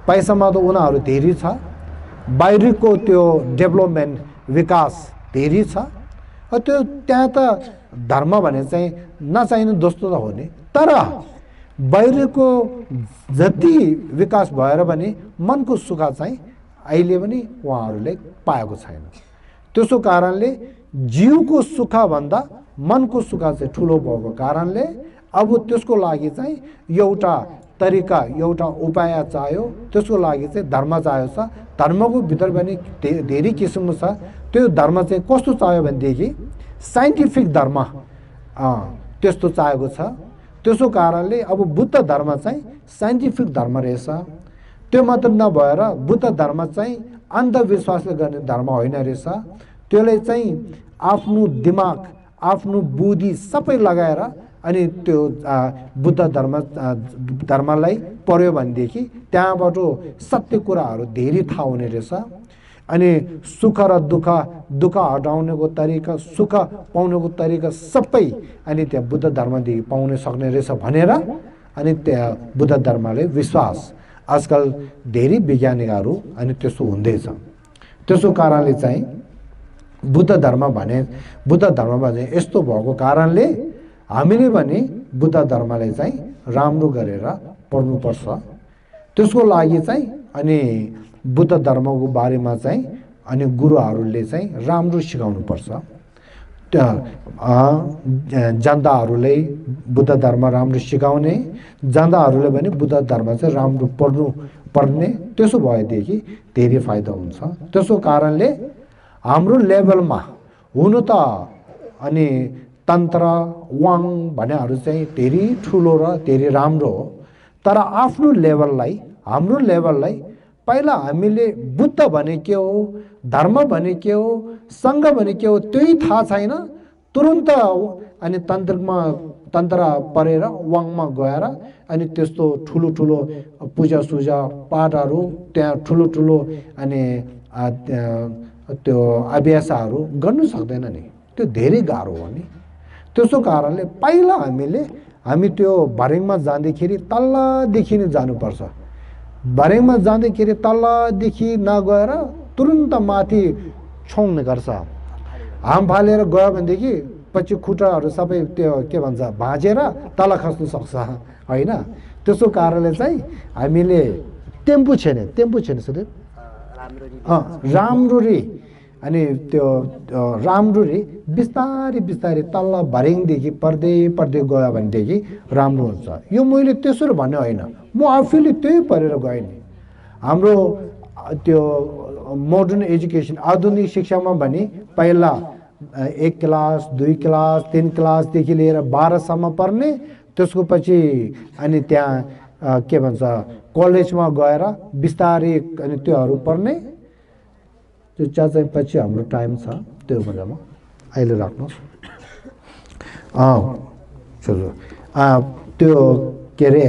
पैसामा त उनीहरू धेरै छ, बाहिरको त्यो डेभलपमेन्ट विकास धेरै छ। त्यो त्यहाँ त धर्म भने चाहिँ नचाहिने जस्तो त हो नि, तर बाहिरको जति विकास भएर पनि मनको सुख चाहिँ अहिले पनि उहाँहरूले पाएको छैन। त्यसो कारणले जीवको सुखभन्दा मनको सुख चाहिँ ठुलो भएको कारणले अब त्यसको लागि चाहिँ एउटा तरिका, एउटा उपाय चाहियो। त्यसको लागि चाहिँ धर्म चाहिएको छ। धर्मको भित्र पनि धेरै किसिमको छ। त्यो धर्म चाहिँ कस्तो चाहियो भनेदेखि साइन्टिफिक धर्म त्यस्तो चाहिएको छ। त्यसो कारणले अब बुद्ध धर्म चाहिँ साइन्टिफिक धर्म रहेछ। त्यो मात्र नभएर बुद्ध धर्म चाहिँ अन्धविश्वासले गर्ने धर्म होइन रहेछ। त्यसले चाहिँ आफ्नो दिमाग, आफ्नो बुद्धि सबै लगाएर अनि त्यो बुद्ध धर्मलाई पढ्यो भनेदेखि त्यहाँबाट सत्य कुराहरू धेरै थाहा हुने रहेछ। अनि सुख र दुःख हटाउनेको तरिका, सुख पाउनेको तरिका सबै अनि त्यहाँ बुद्ध धर्मदेखि पाउन सक्ने रहेछ भनेर अनि त्यहाँ बुद्ध धर्मले विश्वास आजकल धेरै वैज्ञानिकहरू अनि त्यसो हुँदैछ। त्यसो कारणले चाहिँ बुद्ध धर्म भने यस्तो भएको कारणले हामीले पनि बुद्ध धर्मलाई चाहिँ राम्रो गरेर पढ्नुपर्छ। त्यसको लागि चाहिँ अनि बुद्ध धर्मको बारेमा चाहिँ अनि गुरुहरूले चाहिँ राम्रो सिकाउनुपर्छ। जनताहरूलाई बुद्ध धर्म राम्रो सिकाउने, जनताहरूले पनि बुद्ध धर्म चाहिँ राम्रो पढ्ने, त्यसो भएदेखि धेरै फाइदा हुन्छ। त्यसो कारणले हाम्रो लेभलमा हुनु त अनि तन्त्र वाङ भन्नेहरू चाहिँ धेरै ठुलो र धेरै राम्रो हो, तर आफ्नो लेभललाई, हाम्रो लेभललाई पहिला हामीले बुद्ध भने के हो, धर्म भने के हो, सङ्घ भने के हो त्यही थाहा छैन। तुरुन्त अनि तन्त्र परेर वाङमा गएर अनि त्यस्तो ठुलो ठुलो पूजा सुजा पाठहरू, त्यहाँ ठुलो ठुलो अनि त्यो अभ्यासहरू गर्नु सक्दैन नि, त्यो धेरै गाह्रो हो नि। त्यसो कारणले पहिला हामी त्यो भर्याङमा जाँदाखेरि तल्लादेखि नै जानुपर्छ। भर्याङमा जाँदाखेरि तल्लादेखि नगएर तुरुन्त माथि छोड्ने गर्छ। हाम फालेर गयो भनेदेखि पछि खुट्टाहरू सबै त्यो के भन्छ भाँचेर तल खस्नु सक्छ होइन। त्यसो कारणले चाहिँ हामीले टेम्पू छैन सुधीर राम्ररी अनि त्यो राम्ररी बिस्तारै तल्ल भर्याङदेखि पढ्दै गयो भनेदेखि राम्रो हुन्छ। यो मैले त्यसरी भन्ने होइन, म आफैले त्यही पढेर गएँ नि। हाम्रो त्यो मोडर्न एजुकेसन आधुनिक शिक्षामा भने पहिला 1 क्लास 2 क्लास 3 क्लासदेखि लिएर 12सम्म पढ्ने, त्यसको पछि अनि त्यहाँ के भन्छ कलेजमा गएर बिस्तारै अनि त्योहरू पढ्ने। त्यो चाहिँ पछि हाम्रो टाइम छ त्यो बेलामा अहिले राख्नुहोस्। चलो त्यो के अरे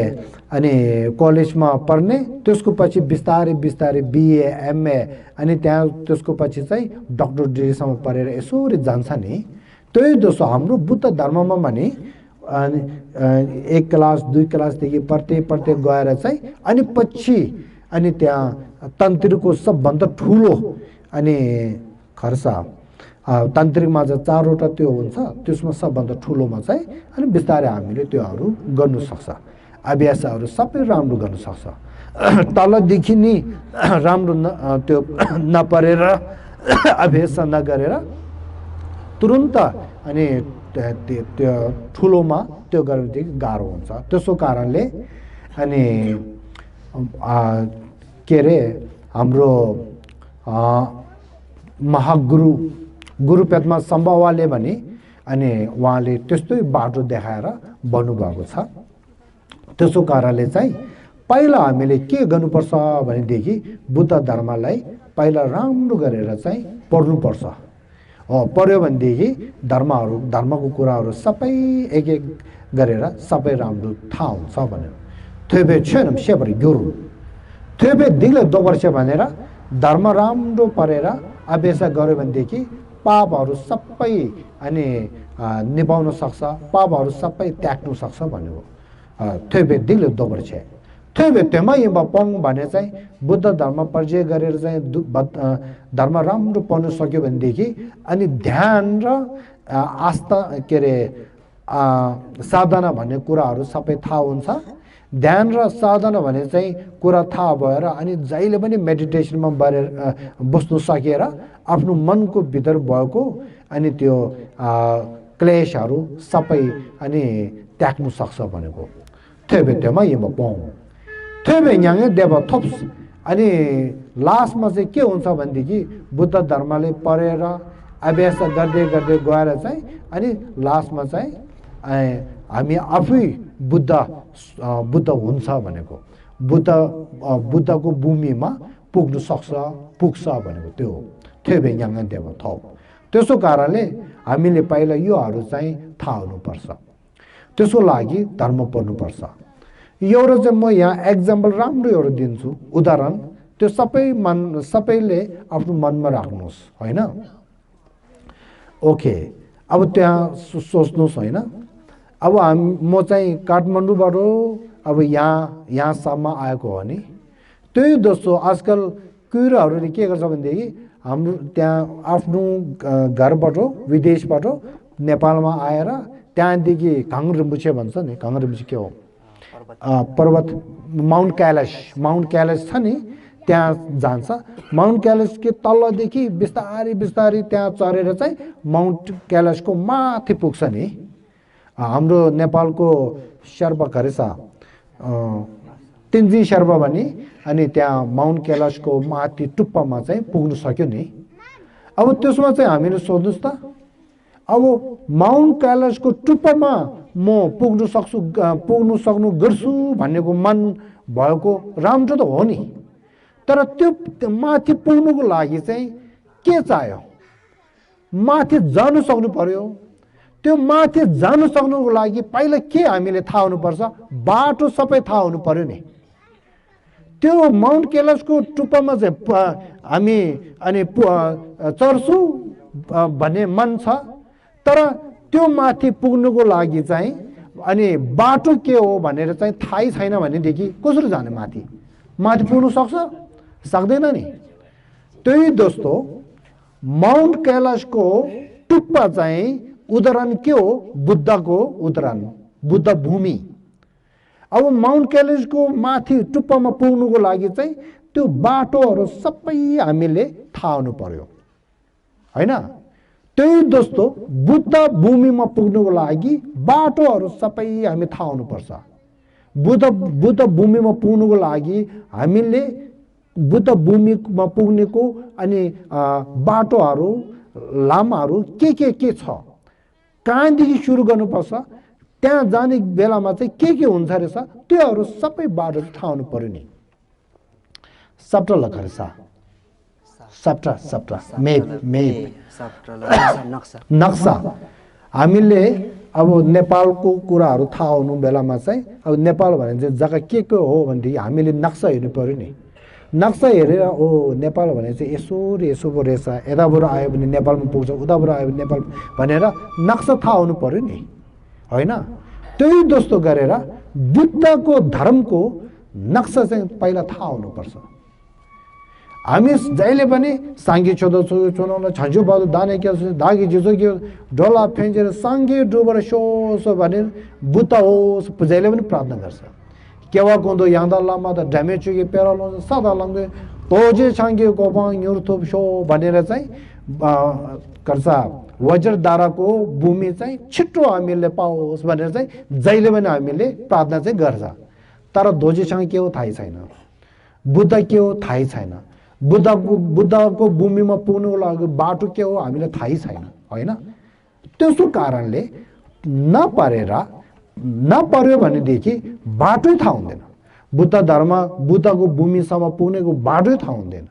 अनि कलेजमा पढ्ने, त्यसको पछि बिस्तारै बिए एमए अनि त्यहाँ त्यसको पछि चाहिँ डक्टर डिग्रीसम्म पढेर यसरी जान्छ नि। त्यही दोस्रो हाम्रो बुद्ध धर्ममा भने 1 क्लास 2 क्लासदेखि पढ्दै गएर चाहिँ अनि पछि अनि त्यहाँ तन्त्रको सबभन्दा ठुलो अनि खर्च तान्त्रिकमा चाहिँ 4वटा त्यो हुन्छ, त्यसमा सबभन्दा ठुलोमा चाहिँ अनि बिस्तारै हामीले त्योहरू गर्नु सक्छ। अभ्यासहरू सबै राम्रो गर्न सक्छ। तलदेखि नि राम्रो त्यो नपरेर अभ्यास नगरेर तुरुन्त अनि त्यो ठुलोमा त्यो गर्नदेखि गाह्रो हुन्छ। त्यसो कारणले अनि के अरे हाम्रो महागुरु गुरुपेदमा सम्भवले भने अनि उहाँले त्यस्तै बाटो देखाएर भन्नुभएको छ। त्यसो कारणले चाहिँ पहिला हामीले के गर्नुपर्छ भनेदेखि बुद्ध धर्मलाई पहिला राम्रो गरेर चाहिँ पढ्नुपर्छ। पढ्यो भनेदेखि धर्मको कुराहरू सबै एक गरेर सबै राम्रो थाहा हुन्छ भनेर थेबे छैन सेबरी गुरु थेबे दिले 2 वर्ष भनेर धर्म राम्रो पढेर अभ्यास गर्यो भनेदेखि पापहरू सबै अनि निभाउन सक्छ, पापहरू सबै त्याग्नु सक्छ भनेको थेबे दिले 2 वर्ष थेबे तेमा यम्बा पङ भने चाहिँ बुद्ध धर्म परिचय गरेर चाहिँ धर्म राम्रो पढ्न सक्यो भनेदेखि अनि ध्यान र आस्था के अरे साधना भन्ने कुराहरू सबै थाहा हुन्छ। ध्यान र साधना भने चाहिँ कुरा थाहा भएर अनि जहिले पनि मेडिटेसनमा बस्नु सकेर आफ्नो मनको भित्र भएको अनि त्यो क्लेशहरू सबै अनि त्याग्नु सक्छ भनेको थेबे तेमा यम्बा पङ थेबे न्याङे देव थप्स। अनि लास्टमा चाहिँ के हुन्छ भनेदेखि बुद्ध धर्मले पढेर अभ्यास गर्दै गएर चाहिँ अनि लास्टमा चाहिँ हामी आफै बुद्ध हुन्छ भनेको बुद्धको भूमिमा पुग्छ भनेको त्यो थेबे न्याङे देव थप। त्यसो कारणले हामीले पहिला योहरू चाहिँ थाहा हुनुपर्छ। त्यसको लागि धर्म पढ्नुपर्छ। एउटा चाहिँ म यहाँ एक्जाम्पल राम्रो एउटा दिन्छु उदाहरण, त्यो सबैले आफ्नो मनमा राख्नुहोस् होइन। ओके अब त्यहाँ सोच्नुहोस् होइन। अब म चाहिँ काठमाडौँबाट अब यहाँसम्म आएको हो नि। त्यही दोस्रो आजकल कुराहरूले के गर्छ भनेदेखि हाम्रो त्यहाँ आफ्नो घरबाट विदेशबाट नेपालमा आएर त्यहाँदेखि घाङ्ग्रेमुछे भन्छ नि, घाङ्ग्रेमुछे के हो पर्वत माउन्ट क्यालेस छ नि, त्यहाँ जान्छ। माउन्ट क्यालेसको तलदेखि बिस्तारै त्यहाँ चढेर चाहिँ माउन्ट क्यालेसको माथि पुग्छ नि। हाम्रो नेपालको शेर्पा खरेसा तेन्जिङ शेर्पा भने अनि त्यहाँ माउन्ट क्यालेसको माथि टुप्पामा चाहिँ पुग्नु सक्यो नि। अब त्यसमा चाहिँ हामीले सोध्नुहोस् त, अब माउन्ट क्यालेसको टुप्पामा म पुग्नु सक्नु गर्छु भन्नेको मन भएको राम्रो त हो नि। तर त्यो माथि पुग्नुको लागि चाहिँ के चाहियो? माथि जानु सक्नु पर्यो। त्यो माथि जानु सक्नुको लागि पहिला के हामीले थाहा हुनुपर्छ? बाटो सबै थाहा हुनु पर्यो नि। त्यो माउन्ट क्यालेसको टुप्पामा चाहिँ हामी अनि चढ्छु भन्ने मन छ, तर त्यो माथि पुग्नुको लागि चाहिँ अनि बाटो के हो भनेर चाहिँ थाहै छैन भनेदेखि कसरी जाने? माथि पुग्नु सक्दैन नि। त्यही दोस्तो माउन्ट क्यालेसको टुप्पा चाहिँ उदाहरण के हो बुद्धको उदाहरण बुद्ध भूमि अब माउन्ट कैलाशको माथि टुप्पामा पुग्नुको लागि चाहिँ त्यो बाटोहरू सबै हामीले थाहा हुनु पर्यो हैन त्यही दोस्तो बुद्ध भूमिमा पुग्नुको लागि बाटोहरू सबै हामी थाहा हुनुपर्छ बुद्ध भूमिमा पुग्नुको लागि हामीले बुद्ध भूमिमा पुग्नेको अनि बाटोहरू लामाहरू के छ कहाँदेखि सुरु गर्नुपर्छ त्यहाँ जाने बेलामा चाहिँ के हुन्छ रहेछ त्योहरू सबै बाटो थाहा हुनु पर्यो नि सप्टा लखरसा सप्टा मेप नक्सा हामीले अब नेपालको कुराहरू थाहा हुनु बेलामा चाहिँ अब नेपाल भने चाहिँ जग्गा के हो भनेदेखि हामीले नक्सा हेर्नु पर्यो नि नक्सा हेरेर ओ नेपाल भने चाहिँ यसो पो रहेछ यताबाट आयो भने नेपालमा पुग्छ उताबाट आयो भने नेपाल भनेर नक्सा थाहा हुनु पर्यो नि हैन त्यही जस्तो गरेर बुद्धको धर्मको नक्सा चाहिँ पहिला थाहा हुनुपर्छ हामी जहिले पनि साङ्गे छोदो चुनाउन छन्जु बादु दाने के दागी जुजो के डोला फेन्जेर साङ्गे डुबर सो भनेर बुद्ध होस् जहिले पनि प्रार्थना गर्छ केवा कोन्दो याङ्दा लामा त ड्यामेज चुके पेरालो सदा लङ्गे तोजे छाङ्गे गोपाङ युर्थोप सो भनेर चाहिँ गर्छ वज्रधाराको भूमि चाहिँ छिटो हामीले पाओस् भनेर चाहिँ जहिले पनि हामीले प्रार्थना चाहिँ गर्छ तर दोजीसँग के हो थाहै छैन बुद्ध के हो थाहै छैन बुद्धको भूमिमा पुग्नुको लागि बाटो के हो हामीलाई थाहै छैन हैन त्यसो कारणले नपर्यो भनेदेखि बाटै थाहा हुँदैन बुद्ध धर्म बुद्धको भूमिसम्म पुग्नेको बाटै थाहा हुँदैन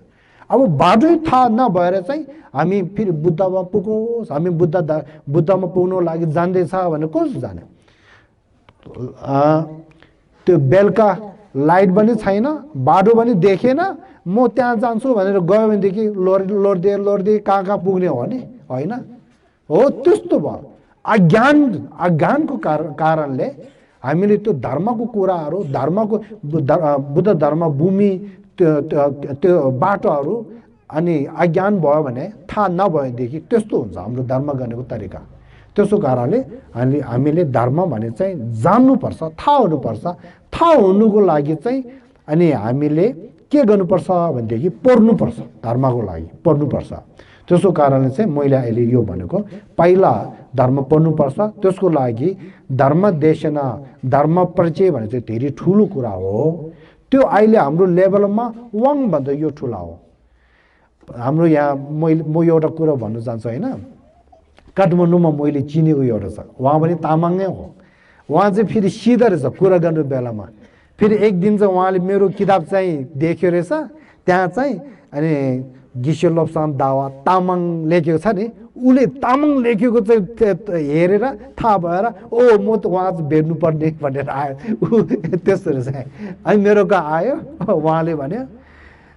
अब बाटै थाहा नभएर चाहिँ हामी फेरि बुद्धमा पुगोस् हामी बुद्धमा पुग्नुको लागि जान्दैछ भने कसो जाने त्यो बेलुका लाइट पनि छैन बाटो पनि देखेन म त्यहाँ जान्छु भनेर गयो भनेदेखि लोर्दै कहाँ पुग्ने हो नि हैन हो त्यस्तो भयो अज्ञानको कारणले हामीले त्यो धर्मको कुराहरू बुद्ध धर्म भूमि त्यो बाटोहरू अनि अज्ञान भयो भने थाहा नभएदेखि त्यस्तो हुन्छ हाम्रो धर्म गर्नेको तरिका त्यसो कारणले हामीले धर्म भने चाहिँ जान्नुपर्छ थाहा हुनुपर्छ थाहा हुनुको लागि चाहिँ अनि हामीले के गर्नुपर्छ भनेदेखि पढ्नुपर्छ धर्मको लागि पढ्नुपर्छ त्यसो कारणले चाहिँ मैले अहिले यो भनेको पहिला धर्म पढ्नुपर्छ त्यसको लागि धर्म देशना धर्म परिचय भने चाहिँ धेरै ठुलो कुरा हो त्यो अहिले हाम्रो लेभलमा वाङ भन्दा यो ठुला हो हाम्रो यहाँ म एउटा कुरा भन्न चाहन्छु हैन काठमाडौँमा मैले चिनेको एउटा छ उहाँ पनि तामाङ नै हो उहाँ चाहिँ फेरि सिधा रहेछ कुरा गर्नु बेलामा फेरि एक दिन चाहिँ उहाँले मेरो किताब चाहिँ देख्यो रहेछ त्यहाँ चाहिँ अनि गिसो लोप्सान दावा तामाङ लेखेको छ नि उसले तामाङ लेखेको चाहिँ हेरेर थाहा भएर ओ म त उहाँ भेट्नु पर्ने भनेर आयो त्यस्तो रहेछ अनि मेरो कहाँ आयो उहाँले भन्यो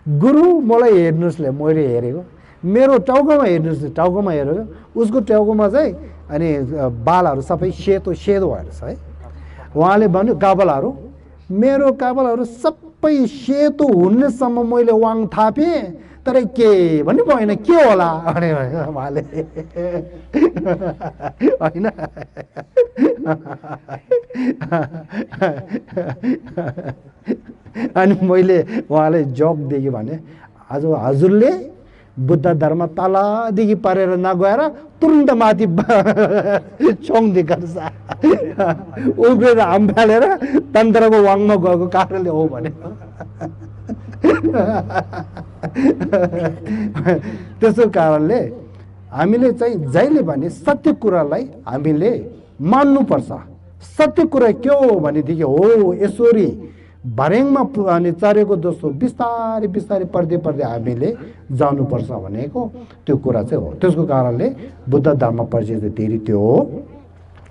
गुरु मलाई हेर्नुहोस् मैले हेरेको मेरो टाउकोमा हेर्नुहोस् टाउकोमा हेरेको उसको टाउकोमा चाहिँ अनि बालहरू सबै सेतो भएर छ है उहाँले भन्यो काबलहरू मेरो काबलहरू सबै सेतो हुनेसम्म मैले वाङ थापेँ तर के भन्नु भएन के होला भने उहाँले होइन अनि मैले उहाँलाई जक दिएँ भने आज हजुरले बुद्ध धर्म तलदेखि परेर नगएर तुरुन्त माथि छोङ्दी गर्छ उभिएर हाम फालेर तन्त्रको वाङमा गएको कारणले हो भने त्यसो कारणले हामीले चाहिँ जहिले पनि सत्य कुरालाई हामीले मान्नुपर्छ सत्य कुरा के हो भनेदेखि हो यसरी भर्याङमा अनि चरेको जस्तो बिस्तारै पढ्दै हामीले जानुपर्छ भनेको त्यो कुरा चाहिँ हो त्यसको कारणले बुद्ध धर्म परिचय चाहिँ धेरै त्यो हो